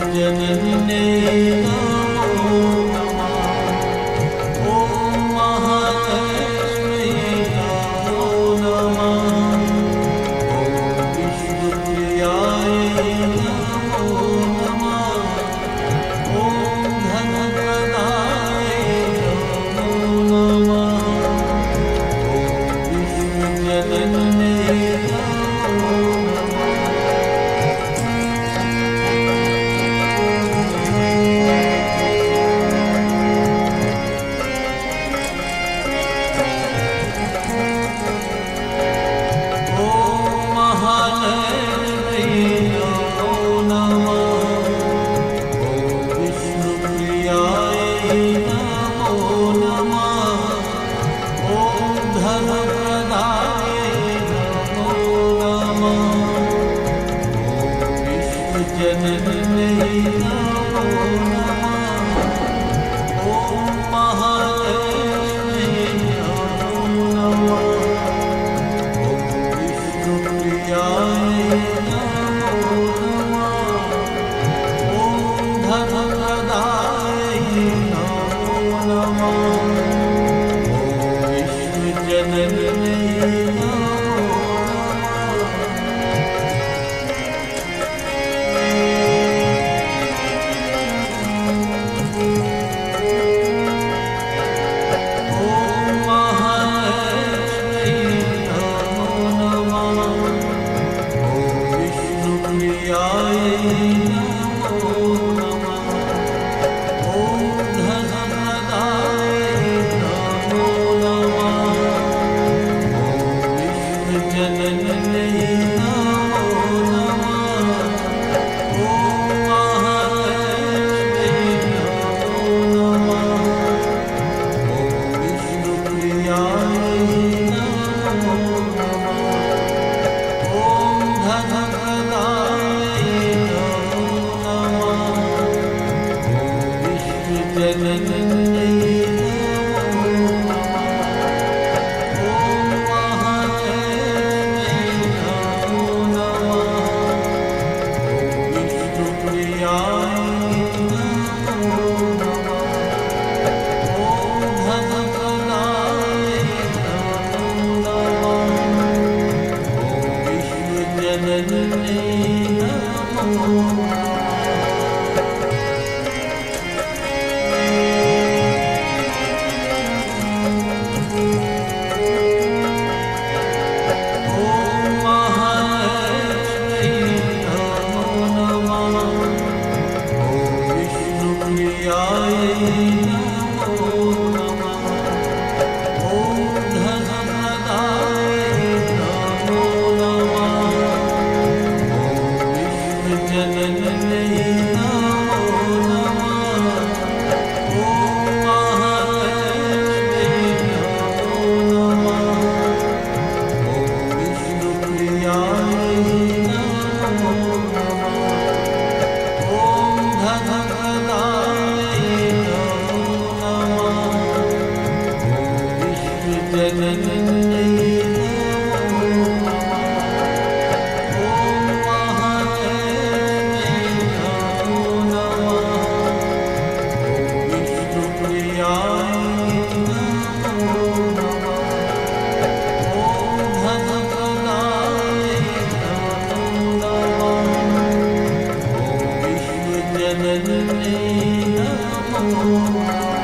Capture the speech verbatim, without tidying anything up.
जनन्यै नमो नमः। ॐ महालक्ष्मी नमो नमः। ॐ विष्णुप्रियायै नमो नमः। ॐ धनप्रदायै नमो नमः। ॐ विष्णुजनन्यै नमो नमः। ॐ महालक्ष्मी नमो नमः। ॐ विष्णुप्रियायै नमो नमः। ॐ धनप्रदायै नमो नमः। ॐ विष्णुजनन्यै नमो नमः। ॐ महालक्ष्मी नमो नमः। ॐ विष्णुप्रियायै नमो नमः। ॐ धनप्रदायै नमो नमः। ॐ विष्णुजनन्यै नमो नमः। ॐ महालक्ष्मी नमो नमः। ॐ विष्णुप्रियायै नमो नमः। ॐ धनप्रदायै नमो नमः। ॐ विष्णुजनन्यै नमो नमः। ॐ महालक्ष्मी नमो नमः। ॐ विष्णुप्रियायै नमो नमः। ॐ धनप्रदायै नमो नमः। ॐ विष्णुजनन्यै नमो नमः। ॐ महालक्ष्मी नमो नमः। ॐ विष्णुप्रियायै नमो नमः। ॐ धनप्रदायै नमो नमः। ॐ विष्णुजनन्यै नमो नमः। ॐ महालक्ष्मी नमो नमः। ॐ विष्णुप्रियायै नमो नमः। ॐ धनप्रदायै नमो नमः। ॐ विष्णुजनन्यै नमो नमः। ॐ महालक्ष्मी नमो नमः। ॐ विष्णुप्रियायै नमो नमः। ॐ धनप्रदायै नमो नमः। ॐ विष्णुजनन्यै नमो नमः। ॐ महालक्ष्मी नमो नमः। ॐ विष्णुप्रियायै नमो नमः। ॐ धनप्रदायै नमो नमः। ॐ विष्णुजनन्यै नमो नमः।